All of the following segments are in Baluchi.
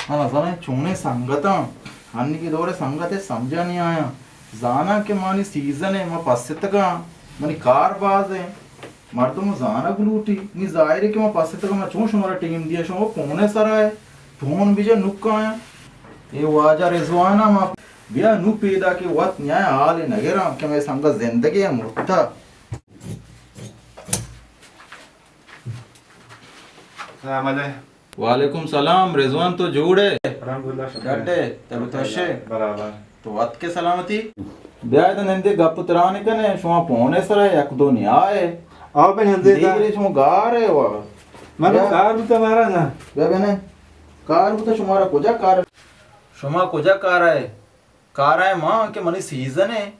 ما نزاناں چونیں سنگتاں، ہنیگی دور ءِ سنگت ءَ سمجھا نی آیاں۔ زاناں کہ مانی سیزن ءَ ما پستگاں، منی کار باز ءَ۔ مردم زانگ لوٹی، نی ظاہر ہے کہ ما پستگاں، ما چون شمارا ٹیم دیا، شما پون ءِ سرا ہے، پون بجا نکایاں۔ اے واجہ رضوان ءَ ما بیا نو پیدا کہ وت نیائے حال نگراں کہ مئے سنگت زندگی ہے مرتا۔ سلام علیکم۔ وعلیکم سلام رضوان، تو جوڑ ئے؟ الحمدللہ، شکر۔ ڈڈ ئے؟ طبیعت وش ئے؟ برابر۔ تو اتک ئے سلامتی؟ بیا ادا نندے گپ تران کنے، شما پون ءِ سرا یک دو نیائے۔ آؤ بہ نندے ادا۔ دیگرے شما گار ئے وا۔ من بیا۔ کار بوتا مارا نا۔ بیا بنے۔ کار بوتا شمارا کجا کار؟ شما کجا کار ئے؟ کارا ما کہ منی سیزن ہے،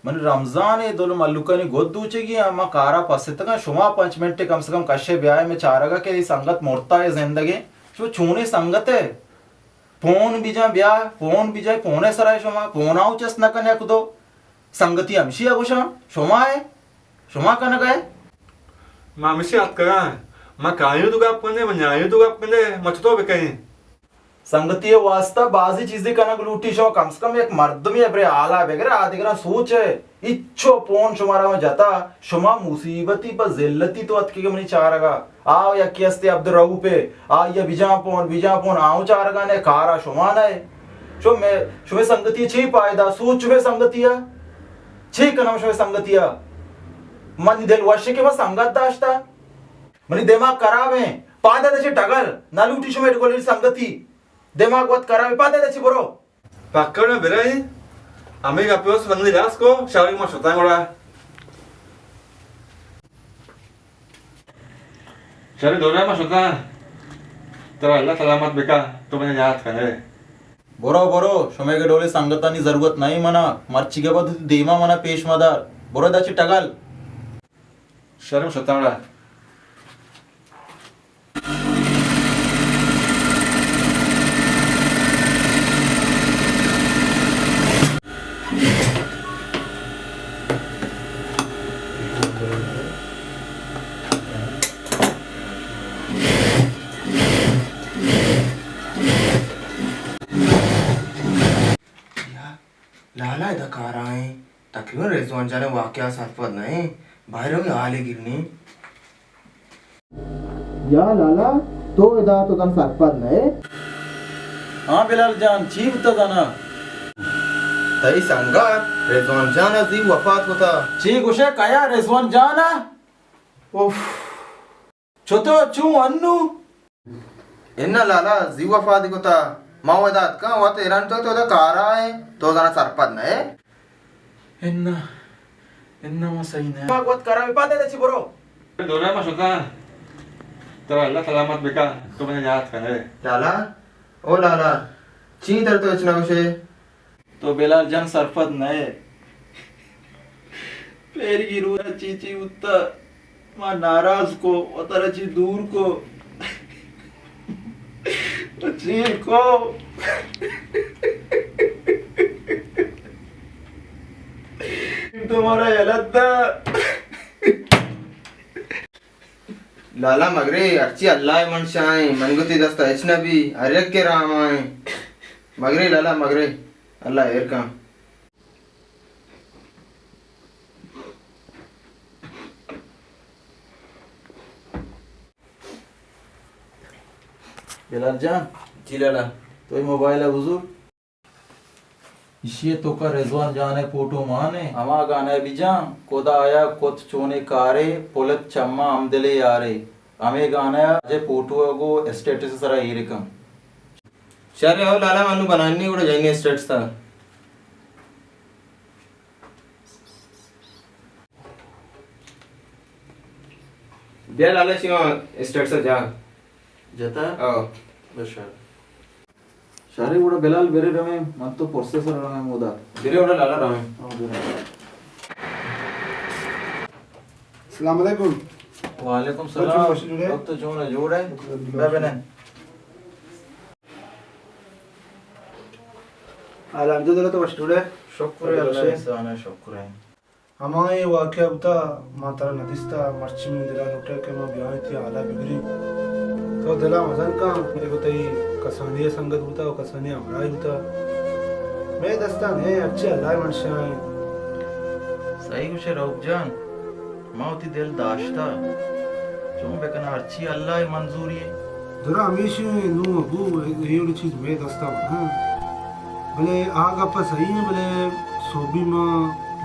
منی رمضان ہے، دل ملوکانی گد دوچگی ہیں، ما کارا پستگاں، شما پنچ منٹ کم سے کم کشے بیائے میں چارگا کہ اے سنگت مرتا ہے زندگیں، شما چونیں سنگت ہے؟ پون بجاں بیا، پون بجاں، پون ءِ سرا شما، پون آؤ چست نہ کن یک دو۔ سنگتی ہمشی ہے گوشاں، شما ہے، شما کنگا ہے۔ ما ہمشی اتکگاں، ما کایوں تو گپ کنے، ما نیایوں تو گپ کنے، ما چطور بکنیں؟ سنگتی ءِ واسطہ بازی چیزے کنگ لوٹی، شما کم سے کم یک مردمے ابرے حالا بگرے، آ دگراں سوچ ہے۔ اچو پون شمارا من جتا، شما مصیبتی پہ ذلتی تو اتکے کہ منی چارگا۔ آ یکی استے عبدالرؤف ہے، آ یا بجان پون، بجان پون، آؤں چارگا نے کارا شما نہ ہے۔ شما، شما سنگتی چی فائدہ؟ سوچ شما سنگتی ہے۔ چی کنم شما سنگتی ہے؟ منی دل وش کہ ما سنگت داشتا۔ منی دماغ خراب ہیں۔ پادا دچے ٹگل، نہ لوٹی شما اڈ گولی سنگتی۔ دماغ وت خراب ہے۔ پادا دچے برو۔ پکڑ میں برے، ہمیں گپے واسطہ بندی راست کو، شاری ما شتاں گڑا۔ شاری دورا ما شتاں، ترا اللہ سلامت بکا، تو مجھے یاد کنے۔ برو، برو، شمے کے ڈولے سنگتانی ضرورت نہیں منا، مرچی کے بعد دیما منا پیش مدار۔ برو دا چی ٹگل۔ شرم شتاڑا۔ لالا ادا کارا ایں۔ تقریباً رضوان جان ءِ واقعہ سرپد نہ ایں۔ باہر ہمے حالے گرنی۔ یا لالا، تو ادا تو دن سرپد نہ ئے؟ ہاں بلال جان، چی بوتا زانا؟ تئی سنگت رضوان جان ءَ زی وفات کتا۔ چی گوشے کیا رضوان جان ءَ؟ اف۔ چتو چوں انو؟ اناں لالا، زی وفات کتا۔ ما ادا اتکاں، وت ایران تو، تو ادا کارا ئے، تو زانا سرپد نہ ئے۔ اناں، اناں ما صحیح نہ۔ ما وت کارا ئے، پادا دچی برو۔ دورا ما شتاں، ترا اللہ سلامت بکا، تو مجھے یاد کنے۔ لالا، او لالا، چی تر تو اچ نہ گوشے؟ تو بلال جان سرپد نہ ئے۔ پیرگی روچا چی چی بوتا، ما ناراض کو، وتارا چی دور کو، چی کو۔ تو مارا یلت دا۔ لالا مگرے، ہرچی اللہ ءِ منشا ایں، من گوں تئی دستا ہچ نہ بی، ہر یک ءِ راہ ما ایں۔ مگرے لالا مگرے، اللہ ایر کن۔ بلال جان۔ جی لالا۔ تو اے موبائل ءَ بزور۔ ایشی ءِ توکا رضوان جان ءِ فوٹو مان ایں۔ ہما گانا ءَ بجاں، خدایا کت چونیں کارے، پلت چماں ہمدلے یارے۔ ہمے گانا ءَ اے فوٹو ءَ گوں اسٹیٹس ءِ سرا ایر کن۔ شر، او لالا، ما نوں بنانی گڑا جنین اسٹیٹس ءَ۔ بیا لالا، شیما اسٹیٹس ءَ جا۔ جتا؟ او۔ بس شر۔ شارے گڑا بلال برے رویں، من تو پرسے سر رویں مودا۔ برے گڑا لالا رویں۔ ہاں، برے۔ السلام علیکم۔ وعلیکم تو چون السلام۔ وش جوڑے؟ تو چون جوڑ ئے؟ الحمدللہ۔ بیا بنے۔ الحمدللہ، تو وش جوڑے؟ شکر ہے، اللہ احسان ہے، شکر ہے۔ ہما اے واقعہ بوتا، ما ترا نہ دیستا، مرچی منی دل ءَ لوٹے کہ ما بیایں تئی حالا بگریں۔ تو دل ءَ مزن کن، مئے گوں تئی کسانی ءَ سنگت بوتا ءُ کسانی ءَ ہمراہی بوتا۔ مئے دست ءَ نہ اِنت، ہرچی اللہ ءِ منشا اِنت۔ سہی گوشئے رؤف جان، ما وتی دل داشتہ، چون بکناں، ہرچی اللہ ءِ منظوری اِنت۔ درا ہمیشی اِنت، نوں ابو اے وڑیں چیز مئے دست ءَ نہ اِنت۔ بلے آ گپ سہی اِنت، بلے سہبی ما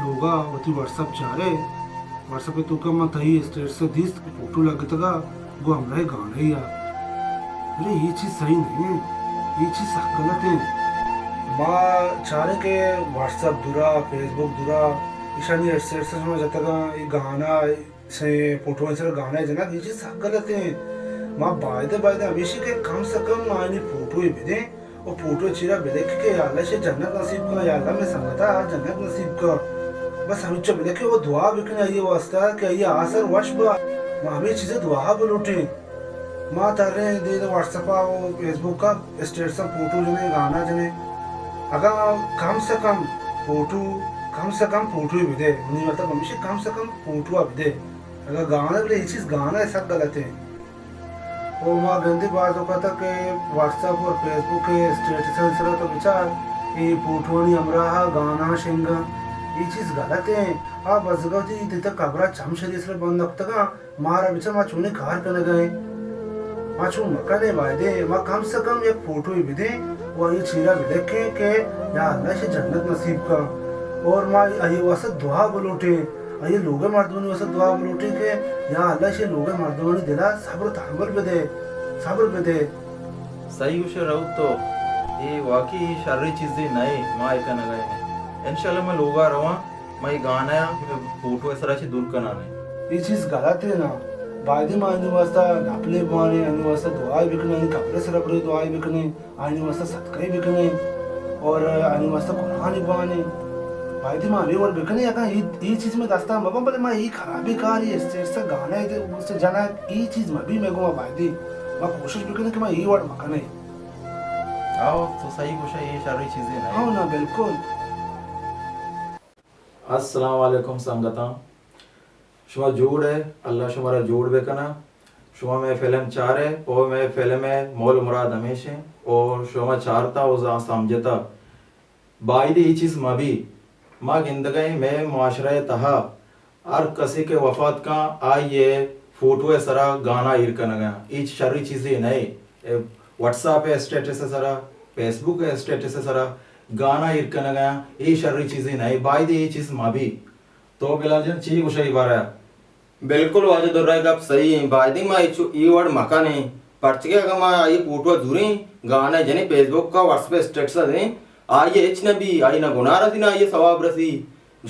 لوگ ءَ وتی واٹس اپ چارے، واٹس اپ ءِ توکا ما تئی اسٹیٹس ءَ دیست کہ فوٹو لگتگ ءَ گوں ہمراہ گانے ءَ۔ ارے اے چیز سہی نہ اِنت، اے چیز سک غلط اِنت۔ ما چاریں کہ واٹس اپ درا، فیس بک درا، ایشانی اسٹیٹس ءَ شما جتگ اَنت، اے گانا، سے فوٹو سر گانا جنگ، اے چیز سک غلط اِنت۔ ما بایدے، بایدے ہمیشی کہ کم سے کم آیانی فوٹو بدیں۔ او فوٹو چیرا بلکیں کہ یا اللہ شے جنت نصیب کن، یا اللہ مئے سنگتا جنت نصیب کن۔ بس ہمینچو بلکیں او دعا بکن آئی واسطہ کہ آئی آسر وش با۔ ما ہمے چیزے دعا بلوٹیں۔ ما تریں دے دے واٹس اپا و فیس بکا اسٹیٹسا فوٹو جنیں، گانا جنیں۔ اگاں کم سے کم فوٹو، کم سے کم فوٹو بدے۔ منی مطلب ہمیشی کم سے کم فوٹو بدے۔ اگاں گانا بلے اے چیز گانا سک غلط اِنت۔ او ما گندی باز اوقات کہ واٹس اپ اور فیس بک ءِ اسٹیٹس ءِ سرا تو بچار، اے فوٹوانی ہمراہ گانا شنگا، اے چیز غلط اِنت۔ آ بزگا وتی دیتا قبرا چم شری سرا بند نکتگا، مارا بچار ما چونیں کار کنگا ایں۔ ما چون مکنے، بایدے ما کم سے کم یک فوٹوے بدیں و آئی چیرا بلکیں کہ یا اللہ شے جنت نصیب کن اور ما آئی واسطہ دعا بلوٹیں۔ آئی لوگ ءِ مردمانی واسطہ دعا بلوٹیں کہ یا اللہ شے لوگ ءِ مردمانی دلا صبر و تحمل بدے، صبر بدے۔ سہی گوشے رؤف تو، اے واقعی شریں چیزے نہ اِنت، ما اے کنگا ایں۔ انشاءاللہ ما لوگا رواں، ما اے گانا فوٹو ءِ سرا چہ دور کناں۔ اے چیز غلط اِنت نا، بایدے ما آیانی واسطہ نپلے بوانیں، آیانی واسطہ دعائے بکنیں، آیانی قبر ءِ سرا برے دعائے بکنیں۔ آیانی واسطہ صدقہ بکنیں اور آیانی واسطہ قرآن بوانیں۔ بایدے ما ہمے وڑ بکنیں، اگاں اے، اے چیز مئے دستا مباں، بلے ما اے خرابیں کارے، اسٹیٹسا گانا اے سے جنگ، اے چیز مبی مئے گوما، بایدے ما کوشش بکنیں کہ ما اے وڑ مکنیں۔ آؤ، تو سہی گوشے، اے شریں چیزے نہ اِنت۔ ہاں نا، بالکل۔ السلام علیکم سنگتاں، شما جوڑ ئے؟ اللہ شمارا جوڑ بکناں۔ شما مئے فلم چارے او مئے فلم ءِ مول مراد ہمیش اِنت او شما چارتا او زان سمجھتا۔ بایدے اے چیز مبی۔ ما گندگا ایں مئے معاشرہ ءِ تہا ہر کسے کہ وفات کن، آئی ءِ فوٹو ءِ سرا گانا ایر کنگا اَنت۔ اے شریں چیزے نہ اِنت۔ اے واٹس اپ ءِ اسٹیٹس ءِ سرا، فیس بک ءِ اسٹیٹس ءِ سرا گانا ایر کنگا اَنت، اے شریں چیزے نہ اِنت۔ بایدے اے چیز مبی۔ تو بلال جان چی گوشئے اے بارہ ءَ؟ بالکل واجہ درائے گپ سہی اِنت۔ بایدیں ما اے چو-، اے وڑ مکنیں۔ پرچکہ اگاں ما آئی فوٹو ءَ زوریں، گانا جنیں، فیس بک ءَ، واٹس اپ ءَ اسٹیٹس ءَ دیں، آئی ءَ ہچ نہ بی، آئی نہ گناہ رسی، نہ آئی ءَ ثواب رسی۔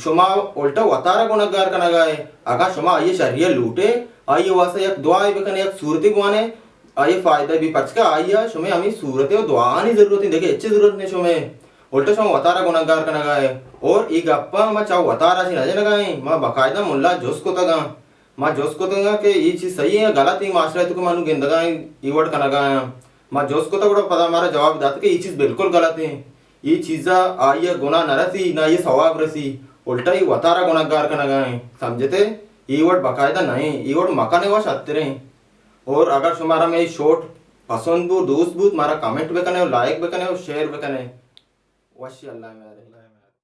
شما الٹا وتارا گنہگار کنگا ئے۔ اگاں شما آئی ءِ شری ءَ لوٹے، آئی ءِ واسطہ یک دعائے بکنے، یک سورتے بوانے، آئی ءَ فائدہ بی، پرچکہ آئی ءَ شمئے ہمے سورتے و دعاانی ضرورت اِنت، دگہ ہچ ضرورت نہ شمئے۔ الٹا شما وتارا گنہگار کنگا ئے۔ اور اے گپاں ما چہ وتارا چہ نہ جنگا ایں، ما باقاعدہ ملا جست کتگاں۔ ما جست کتگاں کہ اے چیز صحیح اِنت یا غلط اِنت، معاشرہ ءِ توکا ما نوں گندگا ایں، اے وڑ کنگا آں۔ ما جست کتگ گڑا پدا مارا جواب دات کہ اے چیز بالکل غلط اِنت۔ اے چیزا آئی ءَ گناہ نہ رسی، نہ آئی ءَ ثواب رسی، الٹا اے وتارا گنہگار کنگا ایں۔ سمجھتے؟ اے وڑ باقاعدہ نہ اِنت، اے وڑ مکنے، وش اتریں۔ اور اگر شمارا مئے شارٹ پسند بوت، دوست بوت، مارا کمنٹ بکنے و لائک بکنے و شیئر بکنے۔ وشی اللہ میارے۔